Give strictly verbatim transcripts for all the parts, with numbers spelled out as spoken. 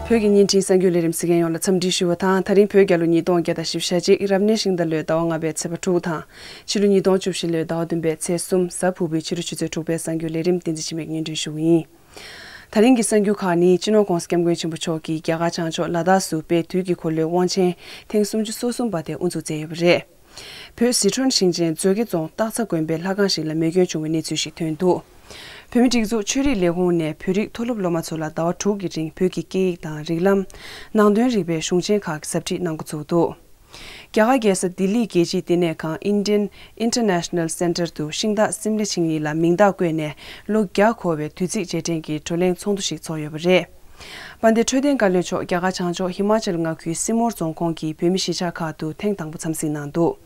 བོད་ཀྱི་བརྙན་འཕྲིན་གསར་འགྱུར་ལས་རིམ་གཟིགས་མཁན་ཡོངས་ལ་འཚམས་འདྲི་ཞུ་བ་དང་། ད་རིང་བོད་རྒྱལ་ལོ་ཉིས་སྟོང་བརྒྱ་དང་བཞི་བཅུ་ཞེ་གཅིག་རབ་གནས་ཤིང་རྟ་ལོའི་ཟླ་བ་ལྔ་པའི་ཚེས་པ་དྲུག་དང་། ཕྱི་ལོ་ཉིས་སྟོང་བཅུ་བཞི་ལོའི་ཟླ་བ་བདུན་པའི་ཚེས་གསུམ། གཟའ་ཕུར་བུའི་ཕྱི་དྲོ་ཆུ་ཚོད་དྲུག་པའི་གསར་འགྱུར་ལས་རིམ་བསྟན་འཛིན་འཆི་མེད་སྙན་སྒྲོན་ཞུ་གི་ཡིན། ད་རིང་གི་གསར་འགྱུར་ཁག་ནི། སྤྱི་ནོར་༸གོང་ས་༸སྐྱབས་མགོན་ཆེན་པོ་མཆོག་གིས་རྒྱ་གར་བྱང་ཕྱོགས་ལ་དྭགས་སུ་དཔལ་དུས་ཀྱི་འཁོར་ལོའི་དབང་ཆེན་ཐེངས་སུམ་ཅུ་སོ་གསུམ་པ་དེ་དབུ་འཛུགས་མཛད་ཡོད་པ་རེད། བོད་ཟི་ཁྲོན་ཞིང་ཆེན་མཛོད་དགེ་རྫོང་སྟག་ཚང་དགོན་པའི་ལྷ་ཁང་ཞིག་ལ་མེ་སྐྱོན་བྱུང་བའི་གནས་ཚུལ་ཞིག་ཐོན་འདུག་བོད་མིའི་སྒྲིག་འཛུགས་ཆོས་རིག་ལས་ཁུངས་ནས་བོད་རིགས་མཐོ་སློབ་སློབ་མ་ཚོ་ལ་ཟླ་བ་དྲུག་གི་རིང་བོད་ཀྱི་སྐད་ཡིག་དང་། རིགས་ལམ། ནང་དོན་རིག་པའི་གཞུང་ཆེན་ཁག་གི་ཟབ་ཁྲིད་གནང་འགོ་ཚུགས་འདུག་རྒྱ་གར་རྒྱལ་ས་ལྡི་ལིའི་རྒྱལ་སྤྱིའི་བསྟི་གནས་ཁང་Indian International Center དུ་ཤིང་སྟག་སིམ་ལེ་ཆིང་ཡི་ལ་མིང་རྟགས་བཀོད་ནས་ལོ་བརྒྱ་འཁོར་བའི་དུས་ཚིགས་རྗེས་དྲན་གྱི་བགྲོ་གླེང་ཚོགས་འདུ་ཞིག་ཚོགས་ཡོད་པ་རེད། དཔལ་ལྡན་འཕྲོད་བསྟེན་བཀའ་བློན་མཆོག་རྒྱ་གར་བྱང་ཕྱོགས་ཧི་མ་ཅལ་མངའ་ཁུལ་སི་མོར་རྫོང་ཁོངས་ཀྱི་བོད་མི་གཞིས་ཆགས་ཁག་ཏུ་ཐེངས་དང་པོ་འཚམས་གཟིགས་གནང་འདུག་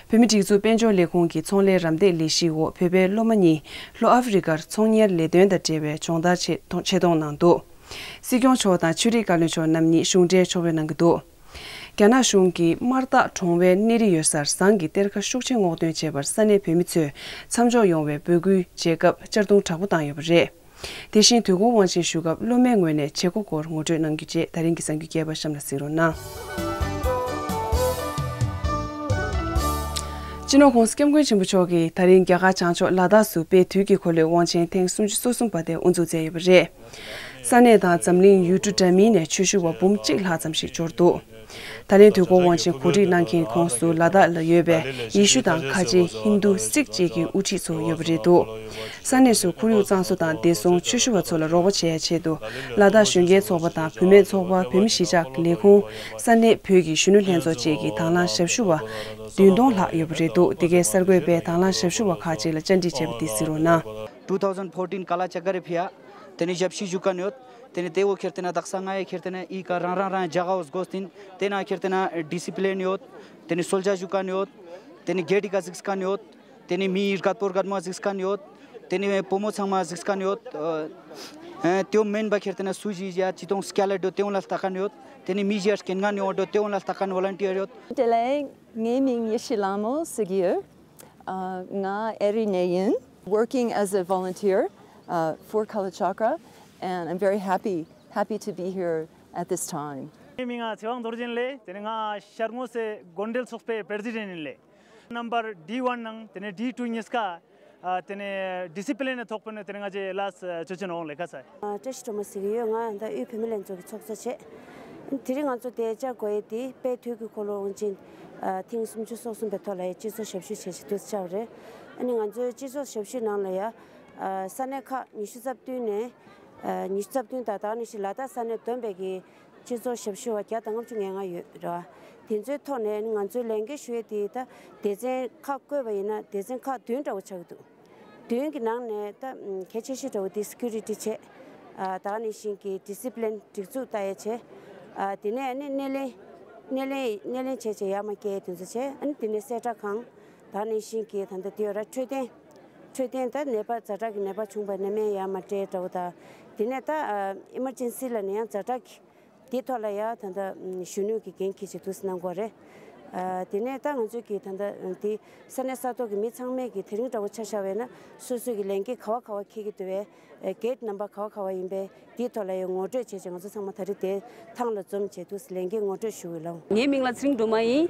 བོད་མིའི་སྒྲིག་འཛུགས་དཔལ་འབྱོར་ལས་ཁུངས་ཀྱི་ཚོང་ལས་རམ་འདེགས་ལས་གཞིའི་འོག་བོད་པའི་སློབ་མ་གཉིས་ལྷོ་ཨ་ཧྥེ་རི་ཀར་ཚོང་གཉེར་ལས་དོན་དང་འབྲེལ་བའི་སྦྱོང་བརྡར་ཆེད་ཆེད་གཏོང་གནང་འདུག་སྲིད་སྐྱོང་མཆོག་དང་ཆོས་རིག་བཀའ་བློན་མཆོག་རྣམ་གཉིས་གཞུང་འབྲེལ་ཕྱོགས་ཕེབས་གནང་གི་འདུག་རྒྱ་ནག་གཞུང་གིས་དམར་སྟག་གྲོང་བའི་གནས་རི་ཡོད་སར་ཟངས་ཀྱི་གཏེར་ཁ་ཤུགས་ཆེན་སྔོག་འདོན་བྱས་པར་ས་གནས་བོད་མི་ཚོས་མཚམས་འཇོག་ཡོང་བའི་འབོད་སྐུལ་བྱེད་སྐབས་གཅར་རྡུང་དྲག་པོ་བཏང་ཡོད་པ་རེད། དེ་བཞིན་དུས་འཁོར་དབང་ཆེན་ཞུ་སྐབས་སློབ་མའི་ངོས་ནས་བྱེད་སྒོ་སྐོར་ངོ་སྤྲོད་གནང་རྒྱུ་བཅས། ད་རིང་གི་གསར་འགྱུར་རྒྱས་པ་གཤམ་ལ་གཟིགས་རོགས་གནང་། སྤྱི་ནོར་༸གོང་ས་༸སྐྱབས་མགོན་ཆེན་པོ་མཆོག་གིས་ད་རིང་རྒྱ་གར་བྱང་ཕྱོགས་ལ་དྭགས་སུ་དཔལ་དུས་ཀྱི་འཁོར་ལོའི་དབང་ཆེན་ཐེངས་སུམ་ཅུ་སོ་གསུམ་པ་དེ་དབུ་འཛུགས་མཛད་ཡོད་པ་རེད། ས་གནས་དང་འཛམ་གླིང་ཡུལ་གྲུ་འདྲ་མིན་ནས་ཆོས་ཞུ་བ་འབུམ་གཅིག་ལྷག་ཙམ་ཞིག་འབྱོར་འདུག་ད་ལན་དུས་འཁོར་དབང་ཆེན་གོ་སྒྲིག་གནང་མཁན་ཁོངས་སུ་ལ་དྭགས་ལ་ཡོད་པའི་ཡེ་ཤུ་དང་ཁ་ཆེ་ཧིན་རྡུ་སིག་བཅས་ཀྱི་དབུ་ཁྲིད་ཚོ་ཡོད་པ་རེད་འདུག་ས་གནས་སུ་ཁོར་ཡུག་གཙང་བཟོ་དང་བདེ་སྲུང་། ཆོས་ཞུ་བ་ཚོ་ལ་རོགས་པ་བྱེད་ཡ་ཆེད་དུ། ལ་དྭགས་གཞོན་སྐྱེས་ཚོགས་པ་དང་བུད་མེད་ཚོགས་པ། བོད་མི་གཞིས་ཆགས་ཀྱི་ལས་ཁུངས། ས་གནས་བོད་ཀྱི་གཞོན་ནུ་ལྷན་ཚོགས་བཅས་ཀྱིས་དང་བླངས་ཞབས་ཞུ་བ་བདུན་སྟོང་ལྷག་ཡོད་པ་རེད་འདུག་འདི་གའི་གསར་འགོད་པས་དང་བླངས་ཞབས་ཞུ་བ་ཁག་ཅིག་ལ་བཅར་འདྲི་བྱས་པ་འདི་གཟིགས་རོགས་གནང་། Two thousand fourteen Kala Chakar ཕི་ཡ། དེ་ནས་ཞབས་ཕྱི་ཞུ་མཁན་ཡོད། དེ་ནས་དེ་འོ་ཁྱེར་དེ་ན་དག་ས་ང་ཡི་ཁྱེར་དེ་ན་ཨི་ཀ་རང་རང་རང་ཇ་ག་འོ་སྒོ་སྟིན། དེ་ན་ཁྱེར་དེ་ན་ཌི་སི་པི་ལིན་ཡོད། དེ་ནས་སོལ་ཇ་ཞུ་མཁན་ཡོད། དེ་ནས་གེ་ཏི་ཀ་གཟིགས་མཁན་ཡོད། དེ་ནས་མི་ཡི་རྒད་པོ་རྒད་མོ་གཟིགས་མཁན་ཡོད། དེ་ནས་བུ་མོ་ཚང་མ་གཟིགས་མཁན་ཡོད། ཨ་ཨ་དེའོ་མེན་པ་ཁྱེར་དེ་ན་སུ་ཞིག་ཡ་ཅི་ཏོང་སྐྱ་ལ་འགྲོ་དེའོ་ལ་ལྟ་མཁན་ཡོད། དེ་ནས་མི་ཞིག་ཡ་རྐྱེན་ངན་ཡོང་འགྲོ་དེའོ་ལ་ལྟ་མཁན་ཝོ་ལན་ཊི་ཡར་ཡོད། དེ་ལས་ངའི་མིང་ཡེ་ཤེས་ལྷ་མོ་ཟེར་གྱི་ཡོད། ཨ་ང་ཨེ་རི་ནས་ཡིན། Working as a volunteer, uh, for Kalachakra, and I'm very happy, happy to be here at this time. ངའི་མིང་ང་ཚེ་དབང་རྡོ་རྗེ་ཡིན་ལེ། དེ་ནས་ང་ཤར་ངོས་སེ་དགོན་འབྲེལ་ཚོགས་པའི་པེ་རེ་སི་ཌེན་ཊི་ཡིན་ལེ། Number D one ནང་དེ་ནས་D two གཉིས་ཀ་ཨ་དེ་ནས་ཌི་སི་པི་ལིན་ནས་ཐོག་པ་ནས་དེ་ནས་ང་ཚོ་ལ་སྤྱོད་ཆེན་འོང་ལེ་ཁ་ས། ཨ་བཀྲ་ཤིས་སྒྲོལ་མ་ཟེར་གྱི་ཡོད། ང་ད་དབུས་བུད་མེད་ལྷན་ཚོགས་ཀྱི་ཚོགས་གཙོ་བྱས། དེ་རིང་ང་ཚོ་དེ་བཅར་དགོས་ཡས་དེ་དཔལ་དུས་ཀྱི་འཁོར་ལོ་དབང་ཆེན་ཨ་ཐེངས་སུམ་ཅུ་སོ་གསུམ་པའི་ཐོག་ལ་ཡ་སྤྱི་ཚོགས་ཞབས་ཞུ་བྱེད་ཆེད་དུ་བཅར་བ་རེད། ཨ་ནི་ང་ཚོའི་སྤྱི་ཚོགས་ཞབས་ཞུའི་ནང་ལ་ཡ་ཨ་ས་གནས་ཁག་ཉི་ཤུ་རྩ་བདུན་ནས་ཨ་ཉི་ཤུ་རྩ་བདུན་དང་ད་ནི་ཞིག་ལ་དྭགས་ས་གནས་བསྡོམས་པའི་གི་སྤྱི་ཚོགས་ཞབས་ཞུ་བ་བརྒྱ་དང་ལྔ་བཅུ་ང་ལྔ་ཡོད་རེད་བ། དེ་ཚོའི་ཐོག་ནས་ང་ཚོའི་ལས་འགན་ཞུ་ཡས་དེ་ད་སྡེ་ཚན་ཁག་བཀོད་པ་ཡིན་ན་སྡེ་ཚན་ཁག་བདུན་འདྲ་བོ་ཆགས་ཀྱི་འདུག་བདུན་གྱི་ནང་ནས་ད་གལ་ཆེ་ཤོས་འདྲ་བོ་དེ་སི་ཀུ་རི་ཊི་བྱས། ཨ་ད་ག་ནང་བཞིན་གྱི་ཌི་སི་པི་ལིན་སྒྲིག་འཛུགས་ལྟ་ཡས་བྱས། ཨ་དེ་ནས་ཨ་ནི་སྣེ་ལེན། སྣེ་ལེན་སྣེ་ལེན་བྱས་བྱས་ཡར་མར་སྐྱེལ་ཡས་དེ་ཚོ་བྱས། ཨ་ནི་དེ་ནས་གསལ་བསྒྲགས་ཁང་། ད་ག་ནང་བཞིན་གྱི་ད་ལྟ་དེ་ཡོད་ར་འཕྲོད་བསྟེན། འཕྲོད་བསྟེན་ད་ནད་པ་ཛ་དྲག་གི་ནད་པ་བྱུང་བ་ནད་སྨན་ཡར་མར་སྤྲད་འདྲ་བོ་དང་། དེ་ནས་ད་ཨ་ཨི་མར་ཇེན་སི་ལ་ནི་ཡང་ཛ་དྲག་གི་དེའི་ཐོག་ལ་ཡང་ད་ལྟ་གཞོན་ནུ་གི་འགན་འཁྱེར་བྱས་འདུག་སེ་གནང་དགོས་རེད། ཨ་དེ་ནས་ད་ང་ཚོས་ཀྱི་ད་ལྟ་དེ་ས་གནས་ས་ཐོག་གི་མི་ཚང་མས་ཀྱི་དེ་རིང་འདྲ་བོ་ཆ་བཞག་པ་ཡིན་ན་སོ་སོ་གི་ལས་འགན་ག་བ་ག་བ་འཁྱེར་གྱི་འདུག་པས། ཨ་གེ་ཊི་ནམ་བར་ག་བ་ག་བ་ཡིན་པས་དེའི་ཐོག་ལ་ཡང་ངོ་སྤྲོད་བྱས་བྱས་ང་ཚོ་ཚང་མ་ད་རེས་དེ་ཐང་ལ་འཛོམས་བྱས་འདུག་སེ་ལས་འགན་ངོ་སྤྲོད་ཞུ་གི་ལགས། ངའི་མིང་ལ་ཚེ་རིང་སྒྲོལ་མ་ཡིན།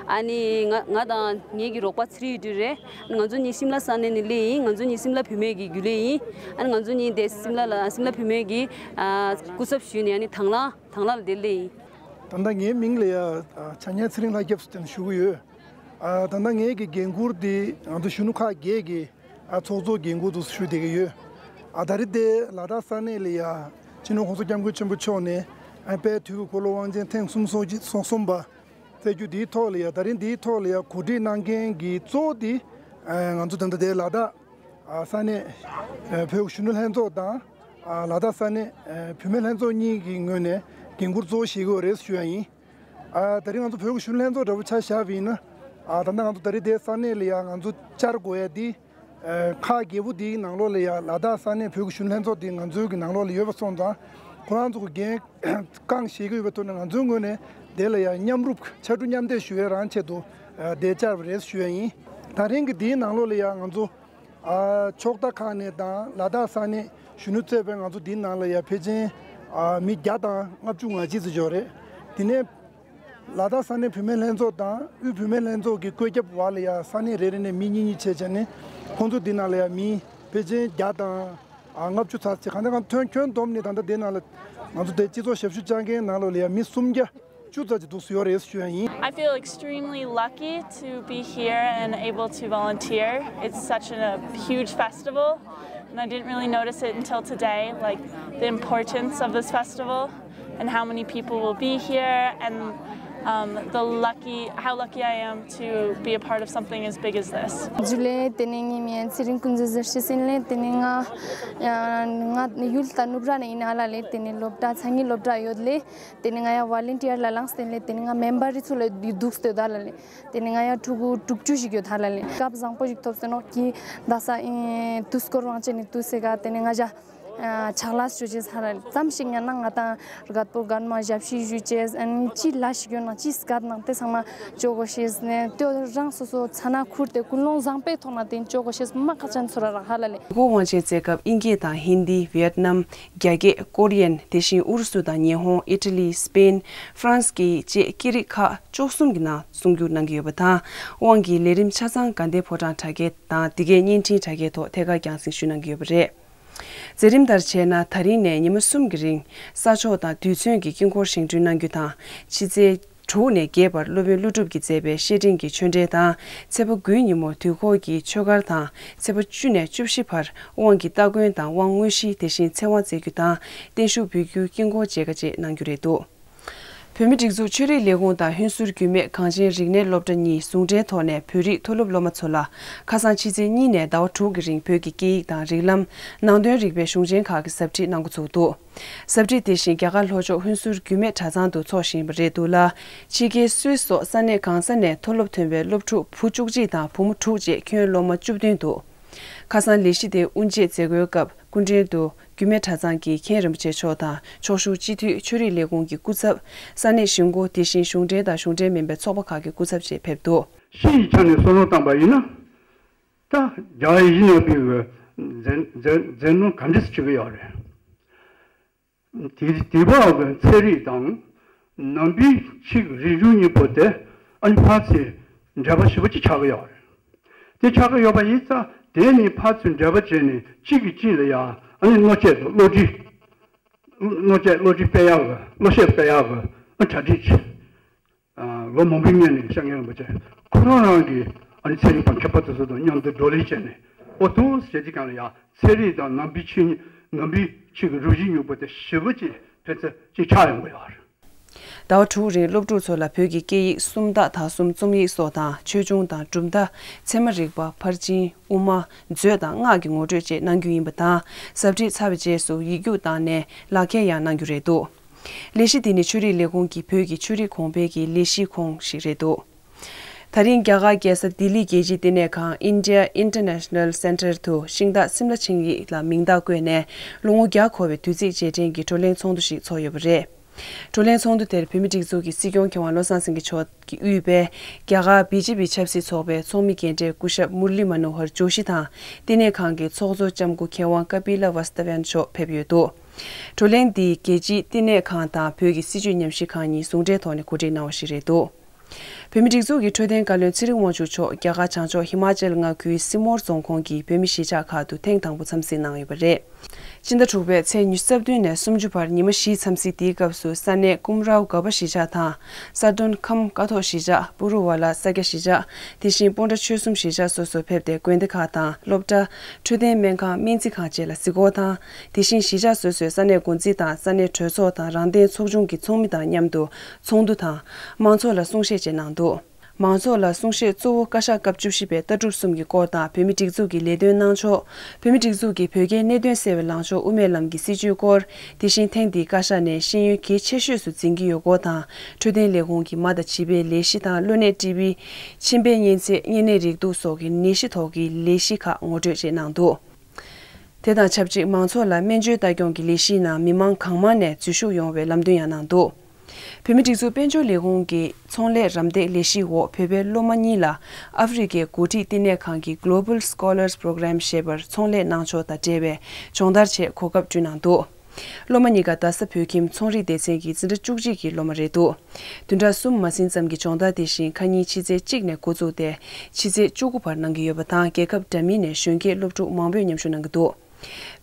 ཨ་ནི་ང་ང་དང་ངེད་ཀྱི་རོགས་པ་ཚེ་རིང་ཡུལ་གྲུ་རེད། ང་ཚོ་གཉིས་ཤིམ་ལ་ས་གནས་ནས་སླེབས་ཡིན། ང་ཚོ་གཉིས་ཤིམ་ལ་བུད་མེད་ཀྱི་རྒྱུན་ལས་ཡིན། ཨ་ནི་ང་ཚོ་གཉིས་དེ་ཤིམ་ལ་ལ་ཤིམ་ལ་བུད་མེད་ཀྱི་ཨ་སྐུ་ཚབ་ཞུས་ནས་ཨ་ནི་དང་བླངས་དང་བླངས་ལ་དེ་སླེབས་ཡིན། ད་ལྟ་ངའི་མིང་ལ་ཡ་ཨ་བྱ་ཉལ་ཚེ་རིང་ལྷ་སྐྱབས་ཟེར་ནས་ཞུ་གི་ཡོད། ཨ་ད་ལྟ་ངའི་གི་འགན་ཁུར་དེ་ང་ཚོ་གཞོན་ནུ་ཁག་བརྒྱད་ཀྱི་ཨ་ཚོགས་གཙོ་འགན་ཁུར་དུ་ཞུ་བསྡད་ཀྱི་ཡོད། ཨ་ད་རེས་དེ་ལ་དྭགས་ས་གནས་ལ་ཡ་སྤྱི་ནོར་༸གོང་ས་༸སྐྱབས་མགོན་ཆེན་པོ་མཆོག་ནས་ཨ་དཔལ་དུས་ཀྱི་འཁོར་ལོ་དབང་ཆེན་ཐེངས་སུམ་ཅུ་སོ་གསུམ་པ་བཙལ་རྒྱུ་འདིའི་ཐོག་ལ་ཡ་ད་རིང་འདིའི་ཐོག་ལ་ཡ་གོ་སྒྲིག་གནང་མཁན་གྱི་གཙོ་བོ་དེ་ཨ་ང་ཚོ་ད་ལྟ་དེ་ལ་དྭགས་ཨ་ས་གནས་ཨ་བོད་གཞོན་ནུ་ལྷན་ཚོགས་དང་ཨ་ལ་དྭགས་ས་གནས་ཨ་བུད་མེད་ལྷན་ཚོགས་གཉིས་ཀྱི་ངོས་ནས་འགན་ཁུར་གཙོ་བོ་བཞེས་ཀྱི་ཡོད་རེད་ཞུ་ཡ་ཡིན། ཨ་ད་རིང་ང་ཚོ་བོད་ཀྱི་གཞོན་ནུ་ལྷན་ཚོགས་འདྲ་པོ་ཆ་བཞག་པ་ཡིན་ན། ཨ་ད་ལྟ་ང་ཚོ་ད་རེས་དེ་ས་གནས་ལ་ཡ་ང་ཚོ་བཅར་དགོས་ཡ་དེ། ཨ་ཁག་བརྒྱད་པོ་དེའི་ནང་ལོགས་ལ་ཡ་ལ་དྭགས་ས་གནས་བོད་ཀྱི་གཞོན་ནུ་ལྷན་ཚོགས་དེ་ང་ཚོའི་གི་ནང་ལོགས་ལ་ཡོད་པ་སོང་ཙང་། ཁོ་རང་ཚོ་གི་འགན་རྐང་བཞེས་ཀྱི་ཡོད་པའི་ཐོག་ནས་ང་ཚོའི་ངོས་ནས་དེ་ལ་ཡ་མཉམ་རུབ་ཕྱར་གྲུ་མཉམ་འདེགས་ཞུ་ཡའི་རང་ཆེད་དུ་ཨ་དེ་བཅར་བ་རེད་ཞུ་ཡ་ཡིན། ད་རིང་གི་དེའི་ནང་ལོགས་ལ་ཡ་ང་ཚོ། ཨ་ཕྱོགས་མཐའ་ཁག་ནས་དང་ལ་དྭགས་ས་གནས་གཞོན་ནུ་གཙོས་པའི་ང་ཚོ་འདིའི་ནང་ལ་ཡ་ཕལ་ཆེར་ ཨ་མི་བརྒྱ་དང་ལྔ་བཅུ་ང་གཅིག་ཙམ་ཡོད་རེད། དེ་ནས་ལ་དྭགས་ས་གནས་བུད་མེད་ལྷན་ཚོགས་དང་དབུས་བུད་མེད་ལྷན་ཚོགས་ཀྱི་བཀོད་ཁྱབ་འོག་ལ་ཡ་ས་གནས་རེ་རེ་ནས་མི་གཉིས་གཉིས་བྱས་བྱས་ནས་ཁོང་ཚོ་འདི་ནང་ལ་ཡ་མི་ཕལ་ཆེར་བརྒྱ་དང་ཨ་ལྔ་བཅུ་ཙམ་ཅིག་གང་ལྟར་གང་ཁྱོན་ཁྱོན་བསྡོམས་ནས་ད་ལྟ་འདི་ནང་ལ་ང་ཚོ་དེ་སྤྱི་ཚོགས་ཞབས་ཞུ་བཅར་མཁན་ནང་ལོགས་ལ་ཡ་མི་སུམ་བརྒྱ་བཅུ་ཙམ་ཅིག་འདུག་སེ་ཡོད་རེད་ཞུ་ཡ་ཡིན། I feel extremely lucky to be here and able to volunteer. It's such a huge festival, and I didn't really notice it until today, like, the importance of this festival and how many people will be here, and um, the lucky, how lucky I am to be a part of something as big as this. ཇུ་ལེ། དེ་ནས་ངའི་མིང་ཚེ་རིང་ཀུན་བཟང་ཟེར་ཞེས་ཡིན་ལེ། དེ་ནས་ང་ང་ཡུལ་ད་ནུབ་ར་ནས་ཡིན་ཧ་ལ་ལེ། དེ་ནས་སློབ་གྲྭ་མཚན་ཉིད་སློབ་གྲྭ་ཡོད་ལེ། དེ་ནས་ང་ཡ་ཝོ་ལན་ཊི་ཡར་ལ་ལངས་ཏེ་ལེ། དེ་ནས་ང་མེམ་བར་རི་ཚོ་ལ་འདུག་སྟེ་ད་ལ་ལེ། དེ་ནས་ང་ཡ་ཕྲུ་གུ་དྲུག་ཅུ་ཞིག་ཡོད་ད་ལ་ལེ། སྐབས་བཟང་པོ་ཞིག་ཐོབ་སྟེ་ནོག་གི་ད་ས་ཨིན་དུས་སྐོར་དབང་ཆེན་ནི་དུས་སེ་ག་དེ་ནས་ང་ཞ་ཕྱག་ལས་ཞུ་ཅེས་ཧ་ལ་ལེ། ཙམ་ཞིག་ཉན་ན་ང་དང་རྒད་པོ་རྒན་མ་ཞབས་ཕྱི་ཞུ་ཅེས་ཨན་ཅི་ལ་ཞིག་ཡོད་ན་ཅི་སྐད་ནང་དེ་ཚང་མ་ཅོ་གོ་ཤེས་ནས་དེ་རང་སོ་སོ་ཚ་ན་ཁུར་ཏེ་ཀུན་སློང་བཟང་པོའི་ཐོག་ན་དེ་ཅོ་གོ་ཤེས་མ་ཁ་ཅན་ཚོ་ར་ར་ཧ་ལ་ལེ། གོ་དབང་ཆེན་བསྩལ་སྐབས་དབྱིན་སྐད་དང་ཧིན་དི། ཝི་ཡེད་ནམ། རྒྱ་སྐད། ཀོ་རི་ཡན། དེ་བཞིན་ཨུ་རུ་སུ་དང་ཉི་ཧོང་། ཨི་ཊ་ལི། སི་པེན། ཧྥ་རན་སི་སྐད་ཡིག་བཅས་སྐད་རིགས་ཁག་བཅུ་གསུམ་གྱི་ནང་གསུང་བསྒྱུར་གནང་གི་ཡོད་པ་དང་། དབང་གིས་ལས་རིམ་ཆ་ཚང་དགའ་ལྡན་ཕོ་བྲང་དྲ་རྒྱའི་དང་འདི་གའི་བརྙན་འཕྲིན་དྲ་རྒྱའི་ཐོག་ཐད་ཀར་རྒྱང་སྲིང་ཞུ་གནང་གི་ཡོད་པ་རེད། མཛད་རིམ་ལྟར་བྱས་ན་ད་རིང་ནས་ཉི་མ་གསུམ་གྱི་རིང་ས་ཕྱོགས་དང་དུས་ཚོད་ཀྱི་དཀྱིལ་འཁོར་བཞེངས་སྐྲུན་གནང་རྒྱུ་དང་། ཕྱི་ཚེས་དྲུག་ནས་བརྒྱད་བར་སློབ་དཔོན་ཀླུ་སྒྲུབ་ཀྱིས་མཛད་པའི་བཤེས་སྤྲིང་གི་ཆོས་འབྲེལ་དང་། ཚེས་པ་དགུའི་ཉིན་མོ་དུས་འཁོར་གྱི་ཆོས་སྒར་དང་། ཚེས་པ་བཅུ་ནས་བཅུ་བཞི་བར་དབང་གི་སྟ་གོན་དང་དབང་དངོས་གཞི། དེ་བཞིན་ཚེ་དབང་སྩལ་རྒྱུ་དང་བརྟན་བཞུགས་འབུལ་རྒྱུའི་དཀྱིལ་འཁོར་མཇལ་ཁ་བཅས་གནང་རྒྱུ་རེད་འདུག་བོད་མིའི་སྒྲིག་འཛུགས་ཆོས་རིག་ལས་ཁུངས་དང་ཧུན་སུར་རྒྱུད་སྨད་གངས་ཅན་རིག་གནས་སློབ་གྲྭ་གཉིས་ཟུང་འབྲེལ་ཐོག་ནས་བོད་རིགས་མཐོ་སློབ་སློབ་མ་ཚོ་ལ་ཁ་སང་ཕྱི་ཚེས་གཉིས་ནས་ཟླ་བ་དྲུག་གི་རིང་བོད་ཀྱི་སྐད་ཡིག་དང་རིགས་ལམ། ནང་དོན་རིག་པའི་གཞུང་ཆེན་ཁག་གི་ཟབ་ཁྲིད་གནང་འགོ་ཚུགས་འདུག་ཟབ་ཁྲིད་དེ་བཞིན་རྒྱ་གར་ལྷོ་ཕྱོགས་ཧུན་སུར་རྒྱུད་སྨད་གྲྭ་ཚང་དུ་འཚོགས་བཞིན་པ་རེད་འདུག་ལ། ཕྱི་རྒྱལ་སུད་སི་སོགས་ས་གནས་གང་ས་ནས་མཐོ་སློབ་ཐོན་པའི་སློབ་ཕྲུག་བུ་བཅུ་གཅིག་དང་བུ་མོ་དྲུག་བཅས་ཁྱོན་སློབ་མ་བཅུ་བདུན་འདུག་ཁ་སང་ལས་གཞི་དེ་དབུ་འབྱེད་མཛད་སྒོའི་སྐབས་སྐུ་མགྲོན་དུ་རྒྱུད་སྨད་གྲྭ་ཚང་གི་མཁན་རིན་པོ་ཆེ་མཆོག་དང་ཕྱོགས་བཞུགས་སྤྱི་འཐུས། ཆོས་རིག་ལས་ཁུངས་ཀྱི་སྐུ་ཚབ། ས་གནས་གཞིས་འགོ། དེ་བཞིན་གཞུང་འབྲེལ་དང་གཞུང་འབྲེལ་མིན་པའི་ཚོགས་པ་ཁག་གི་སྐུ་ཚབ་བཅས་ཕེབས་འདུག་ཕྱི་ཡི་ཆ་ནས་བསམ་བློ་བཏང་པ་ཡིན་ན། ད་རྒྱ་ཡིག་ཡིན་ཡང་པའི་མཛད་མཛད་མཛད་ནོར་ག་འདྲས་བྱེད་ཀྱི་ཡོད་རེད། དེ་དེ་བ་གི་ཚན་རིག་དང་ནང་པའི་ཆོས་རིག་གཞུང་གཉིས་པོ་དེ་ཨ་ནི་ཕར་ཚུར་འབྲེལ་བ་ཞེ་པོ་ཅིག་ཆགས་ཀྱི་ཡོད་རེད། དེ་ཆགས་ཀྱི་ཡོད་པ་ཡིན་ཙང་དེ་ནི་ཕར་ཚུར་འབྲེལ་བ་བྱས་ནས་གཅིག་གིས་གཅིག་ལ་ཡ་ཨ་ནི་བློ་སྐྱེད་དང་བློ་འདྲི། བློ་སྐྱེད་བློ་འདྲི་སྤེལ་ཡག་གི་བློ་ཤེད་སྤེལ་ཡག་གི་ཨ་གྲ་སྒྲིག་བྱས། ལོ་མང་པོའི་སྔོན་ནས་སྐྱབས་མགོན་རིན་པོ་ཆེ་ཁོ་རང་རང་གིས་ཨ་ནི་ཚན་རིག་པ་མཁས་པ་དེ་ཚོ་དང་མཉམ་དུ་བགྲོ་གླེང་བྱས་ནས་ཨོ་ཐུག་ཟེར་གྱི་གང་ལ་ཡ་ཚན་རིག་དང་ནང་པའི་ཆོས་ཉིད་ནང་པའི་ཆོས་ཀྱི་རུ་བཞི་མྱུར་པོ་དེ་ཞེ་པོ་ཅིག་ཕན་ཚུན་ཅིག་ཆགས་ཡོང་གི་ཡོད་རེད། ཟླ་བ་དྲུག་རིང་སློབ་ཕྲུག་ཚོ་ལ་བོད་ཀྱི་སྐད་ཡིག་སུམ་རྟགས་དག་གསུམ་རྩོམ་ཡིག་སོགས་དང་ཆོས་འབྱུང་དང་གྲུབ་མཐའ། ཚད་མ་རིག་པ། ཕར་ཕྱིན། དབུ་མ། མཛོད་དང་སྔགས་ཀྱི་ངོ་སྤྲོད་བཅས་གནང་རྒྱུ་ཡིན་པ་དང་། ཟབ་ཁྲིད་ཚར་བའི་རྗེས་སུ་ཡིག་རྒྱུགས་བཏང་ནས་ལག་འཁྱེར་ཡང་གནང་རྒྱུ་རེད་འདུག་ལས་གཞི་འདི་ནི་ཆོས་རིག་ལས་ཁུངས་ཀྱི་བོད་ཀྱི་ཆོས་རིག་གོང་འཕེལ་གྱི་ལས་གཞིའི་ཁོངས་ཤིག་རེད་འདུག་ད་རིང་རྒྱ་གར་རྒྱལ་ས་ལྡི་ལི་རྒྱལ་སྤྱིའི་བསྟི་གནས་ཁང་India International Center དུ་ཤིང་སྟག་སིམ་ལ་ཆིངས་ཡིག་ལ་མིང་རྟགས་བཀོད་ནས་ལོ་ངོ་བརྒྱ་འཁོར་བའི་དུས་ཚིགས་རྗེས་དྲན་གྱི་བགྲོ་གླེང་ཚོགས་འདུ་ཞིག་ཚོགས་ཡོད་པ་རེད། བགྲོ་གླེང་ཚོགས་འདུ་དེར་བོད་མིའི་སྒྲིག་འཛུགས་ཀྱི་སྲིད་སྐྱོང་མཁས་དབང་བློ་བཟང་སེང་གེ་མཆོག་གིས་དབུས་པའི་རྒྱ་གར་བི་ཇེ་པི་ཆབ་སྲིད་ཚོགས་པའི་ཚོགས་མི་རྒན་གྲས་སྐུ་ཞབས་མུར་ལི་མ་ནོ་ཧར་ཇོ་ཤི་དང་བསྟི་གནས་ཁང་གི་ཚོགས་གཙོ་ལྕམ་སྐུ་མཁས་དབང་ཀ་པི་ལ་ཝ་སྟ་ཝན་མཆོག་ཕེབས་ཡོད་འདུག་བགྲོ་གླེང་འདི་རྒྱལ་སྤྱིའི་བསྟི་གནས་ཁང་དང་བོད་ཀྱི་སྲིད་བྱུས་ཉམས་ཞིབ་ཁང་གཉིས་ཟུང་འབྲེལ་ཐོག་ནས་གོ་སྒྲིག་གནང་བ་ཞིག་རེད་འདུག་བོད་མིའི་སྒྲིག་འཛུགས་ཀྱི་འཕྲོད་བསྟེན་བཀའ་བློན་ཚེ་རིང་དབང་ཕྱུག་མཆོག་རྒྱ་གར་བྱང་ཕྱོགས་ཧི་མ་ཅལ་མངའ་ཁུལ་སི་མོར་རྫོང་ཁོངས་ཀྱི་བོད་མི་གཞིས་ཆགས་ཁག་ཏུ་ཐེངས་དང་པོ་འཚམས་གཟིགས་གནང་ཡོད་པ་རེད། སྤྱི་ཟླ་དྲུག་པའི་ཚེས་ཉི་ཤུ་རྩ་བདུན་ནས་སུམ་ཅུ་བར་ཉི་མ་བཞིའི་འཚམས་གཟིགས་འདིའི་སྐབས་སུ་ས་གནས་ཀུམ་རའོ་ག་པ་གཞིས་ཆགས་དང་། ས་དོན་ཁམས་ཀ་ཐོག་གཞིས་ཆགས། པུ་རུ་ཝ་ལ་ས་སྐྱ་གཞིས་ཆགས། དེ་བཞིན་སྤོན་ཊ་ཆོལ་གསུམ་གཞིས་ཆགས་སོ་སོར་ཕེབས་ཏེ་དགོན་སྡེ་ཁག་དང་སློབ་གྲྭ། འཕྲོད་བསྟེན་སྨན་ཁང་། སྨན་རྩིས་ཁང་བཅས་ལ་གཟིགས་སྐོར་དང་། དེ་བཞིན་གཞིས་ཆགས་སོ་སོའི་ས་གནས་འགོ་འཛིན་དང་ས་གནས་གྲོས་ཚོགས་དང་རང་བདེན་ཚོགས་ཆུང་གི་ཚོགས་མི་དང་མཉམ་དུ་ཚོགས་འདུ་དང་། མང་ཚོགས་ལ་གསུང་བཤད་བཅས་གནང་འདུག་མང་ཚོགས་ལ་གསུང་བཤད་གཙོ་བོ་བཀའ་ཤག་སྐབས་བཅུ་བཞི་པའི་ལྟ་གྲུབ་གསུམ་གྱི་སྐོར་དང་བོད་མིའི་སྒྲིག་འཛུགས་ཀྱི་ལས་དོན་གནང་ཕྱོགས། བོད་མིའི་སྒྲིག་འཛུགས་ཀྱི་བོད་རྒྱའི་གནད་དོན་སེལ་བའི་ལངས་ཕྱོགས་དབུ་མའི་ལམ་གྱི་སྲིད་བྱུས་སྐོར། དེ་བཞིན་ཐེངས་འདིའི་བཀའ་ཤག་ནས་ཤེས་ཡོན་གལ་ཆེ་ཤོས་སུ་འཛིན་གྱི་ཡོད་སྐོར་དང་། འཕྲོད་བསྟེན་ལས་ཁུངས་ཀྱི་མ་དང་བྱིས་པའི་ལས་གཞི་དང་གློ་ནད་ཀྲི་བི། མཆིན་པའི་གཉན་ཚད། གཉན་ནད་རེག་དུག་སོགས་ཀྱི་ནད་གཞི་ཐོག་གི་ལས་གཞི་ཁག་ངོ་སྤྲོད་བཅས་གནང་འདུག་དེ་དང་ཆབས་ཅིག་མང་ཚོགས་ལ་སྨན་བཅོས་ལྟ་སྐྱོང་གི་ལས་གཞིའི་ནང་མི་མང་གང་མང་ནས་འཛུལ་ཞུགས་ཡོང་བའི་ལམ་སྟོན་ཡང་གནང་འདུག་བོད་མིའི་སྒྲིག་འཛུགས་དཔལ་འབྱོར་ལས་ཁུངས་ཀྱི་ཚོང་ལས་རམ་འདེགས་ལས་གཞིའི་འོག་བོད་པའི་སློབ་མ་གཉིས་ལ་ཨ་ཧྥེ་རི་ཁའི་འགོ་ཁྲིད་བསྟི་གནས་ཁང་གི་Global Scholars Program ཞེས་པར་ཚོང་ལས་གནང་ཕྱོགས་དང་འབྲེལ་བའི་སྦྱོང་བརྡར་ཆེད་གོ་སྐབས་བསྐྲུན་གནང་འདུག་སློབ་མ་གཉིས་ཀ་རྡ་ས་བོད་ཁྱིམ་ཚོང་རིག་སྡེ་ཚན་གྱི་འཛིན་གྲྭ་བཅུ་གཅིག་གི་སློབ་མ་རེད་འདུག་བདུན་ཕྲག་གསུམ་མ་ཟིན་ཙམ་གྱི་སྦྱོང་བརྡར་དེ་བཞིན་ཁ་ཉིན་ཕྱི་ཚེས་གཅིག་ནས་འགོ་བཙུགས་ཏེ་ཕྱི་ཚེས་བཅུ་དགུ་བར་གནང་གི་ཡོད་པ་དང་། རྒྱལ་ཁབ་འདྲ་མིན་ནས་གཞོན་སྐྱེས་སློབ་ཕྲུག་མང་པོས་མཉམ་ཞུགས་གནང་གི་འདུག་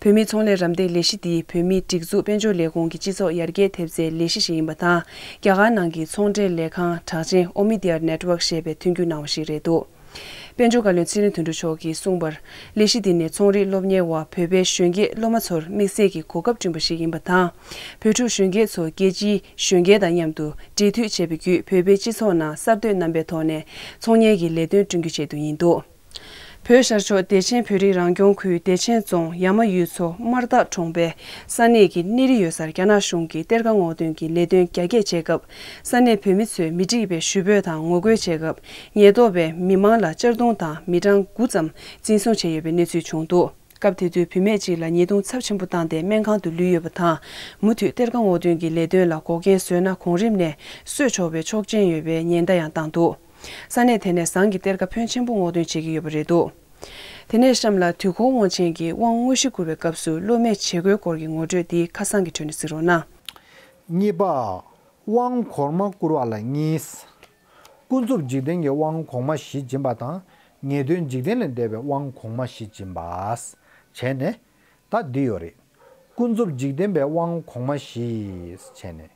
བོད་མིའི་ཚོང་ལས་རམ་འདེགས་ལས་གཞི་འདི་བོད་མིའི་སྒྲིག་འཛུགས་དཔལ་འབྱོར་ལས་ཁུངས་ཀྱི་སྤྱི་ཚོགས་ཡར་རྒྱས་ཐེབས་རྩའི་ལས་གཞི་ཞིག་ཡིན་པ་དང་། རྒྱ་གར་ནང་གི་ཚོང་འབྲེལ་ལས་ཁང་གྲགས་ཅན་ཨོ་མི་ཌི་ཡ་ནེཊ་ཝརཀ་ཞེས་པས་མཐུན་འགྱུར་གནང་བ་ཞིག་རེད་འདུག་དཔལ་འབྱོར་བཀའ་བློན་ཚེ་རིང་དོན་གྲུབ་མཆོག་གིས་གསུངས་པར། ལས་གཞི་འདི་ནི་ཚོང་རིག་སློབ་གཉེར་བ་བོད་པའི་གཞོན་སྐྱེས་སློབ་མ་ཚོར་དམིགས་བསལ་གྱི་གོ་སྐབས་བསྐྲུན་པ་ཞིག་ཡིན་པ་དང་། བོད་ཕྲུག་གཞོན་སྐྱེས་ཚོ་རྒྱལ་སྤྱིའི་གཞོན་སྐྱེས་དང་མཉམ་དུ་འབྲེལ་མཐུད་བྱས་པའི་བརྒྱུད། བོད་པའི་སྤྱི་ཚོགས་ནང་གསར་གཏོད་རྣམ་པའི་ཐོག་ནས་ཚོང་གཉེར་གྱི་ལས་དོན་བསྐྲུན་རྒྱུའི་ཆེད་དུ་ཡིན་འདུག་བོད་ཤར་ཕྱོགས་བདེ་ཆེན་བོད་རིགས་རང་སྐྱོང་ཁུལ་བདེ་ཆེན་རྫོང་ཡ་མ་ཡུལ་ཚོ་སྨར་ཐག་གྲོང་པའི་ས་གནས་ཀྱི་གནས་རི་ཡོད་སར་རྒྱ་ནག་གཞུང་གིས་གཏེར་ཁ་སྔོག་འདོན་གྱི་ལས་དོན་རྒྱ་སྐྱེད་བྱས་སྐབས། ས་གནས་བོད་མི་ཚོས་མི་འགྲིག་པའི་ཞུ་འབོད་དང་ངོ་རྒོལ་བྱས་སྐབས། ཉེན་རྟོག་པས་མི་མང་ལ་གཅར་རྡུང་དང་མི་གྲངས་དགུ་ཙམ་འཛིན་བཟུང་བྱས་ཡོད་པའི་གནས་ཚུལ་བྱུང་འདུག་སྐབས་དེ་དུས་བུད་མེད་ཅིག་ལ་ཉེས་རྡུང་ཚབས་ཆེན་པོ་བཏང་སྟེ་སྨན་ཁང་དུ་ལུས་ཡོད་པ་དང་། མུ་མཐུད་གཏེར་ཁ་སྔོག་འདོན་གྱི་ལས་དོན་ལ་འགོག་རྐྱེན་བཟོས་ན་གོང་རིམ་ནས་གསོད་ཆོག་པའི་ཆོག་མཆན་ཡོད་པའི་ཉེན་བརྡ་ཡང་བཏང་འདུག་ས་གནས་དེ་ནས་ཟངས་ཀྱི་གཏེར་ཁ་ཕོན་ཆེན་པོ་སྔོག་འདོན་བྱེད་ཀྱི་ཡོད་པ་རེད་འདུག་དེ་ནས་གཤམ་ལ་དུས་འཁོར་དབང་ཆེན་གྱི་དབང་དངོས་གཞི་བསྐུར་བའི་སྐབས་སུ་སློབ་མས་བྱེད་སྒོའི་སྐོར་གྱི་ངོ་སྤྲོད་འདི་ཁ་སང་གི་ཁྲོད་ནས་གཟིགས་རོགས་གནང་། གཉིས་པ། དབང་གོང་མ་བསྐུར་བ་ལ་གཉིས། ཀུན་རྫོབ་འཇིག་རྟེན་གྱི་དབང་གོང་མ་བཞི་སྦྱིན་པ་དང་། ངེས་དོན་འཇིག་རྟེན་ལས་འདས་པའི་དབང་གོང་མ་བཞི་སྦྱིན་པ། བྱས་ནས། ད་འདི་ཡོད་རེད། ཀུན་རྫོབ་འཇིག་རྟེན་པའི་དབང་གོང་མ་བཞི། བྱས་ནས།